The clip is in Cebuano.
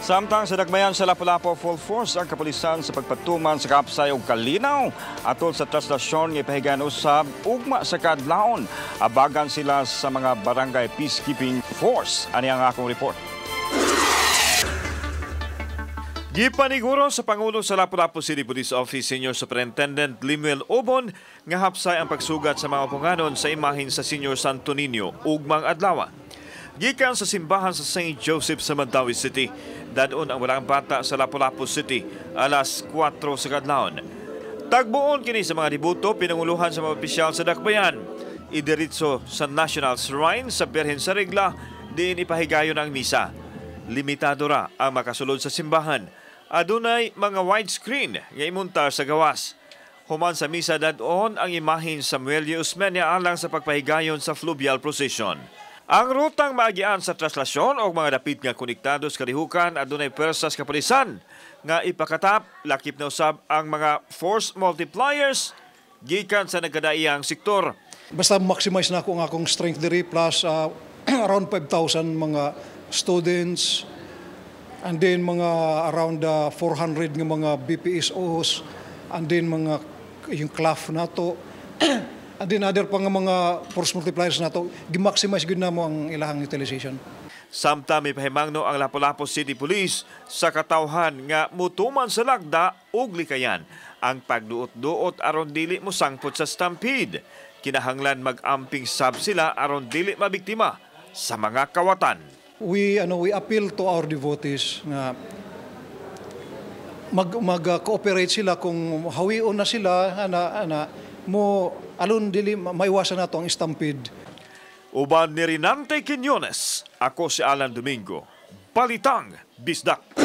Samtang sa Dakbayan sa Lapu-Lapu, full force ang kapulisan sa pagpatuman sa kapsay og kalinaw atol sa traslasyon nga ipahigayon usab ugma sa kaadlawon. Abagan sila sa mga barangay peacekeeping force. Ani ang akong report. Gipaniguro sa Pangulo sa Lapu-Lapu City Police Office, Senior Superintendent Limuel Obon, nga hapsay ang pagsugat sa mga punganon sa imahin sa Senior Santo Niño ugmang adlaw. Gikan sa simbahan sa St. Joseph sa Mandaue City, dadon ang walang bata sa Lapu-Lapu City alas 4 sa kadlawon. Tagbuon kini sa mga dibuto pinanguluhan sa mga opisyal sa Dakbayan. Idiritso sa National Shrine sa Birhen sa Regla diin ipahigayon ang misa. Limitado ra ang makasulod sa simbahan. Adunay mga widescreen nga imuntar sa gawas. Human sa misa, dadon ang imahin sa Samuel Osmeña alang sa pagpahigayon sa fluvial procession. Ang rutang maagian sa traslasyon o mga dapit nga konektado sa kalihukan, adunay persas kapulisan nga ipakatap, lakip na usab ang mga force multipliers gikan sa nagkadaiyang sektor. Basta maximize na ako ang akong strength diri, plus around 5,000 mga students and then mga around 400 nga mga BPSOs and then mga yung CLAF nato and then other pa nga mga force multipliers nato, gi-maximize gyud namo ang ilahang utilization. Samtang mipahimangno ang Lapu-Lapu City Police sa katawhan nga mutuman sa lagda ug likayan ang pagduot-duot aron dili mosangpot sa stampede. Kinahanglan mag-amping sab sila aron dili mabiktima sa mga kawatan. We appeal to our devotees nga mag mag cooperate sila kung hawion na sila ana ana mo alon dili maiwasan nato ang stampede. Uban ni Rinante Quiñones, ako si Alan Domingo. Balitang Bisdak.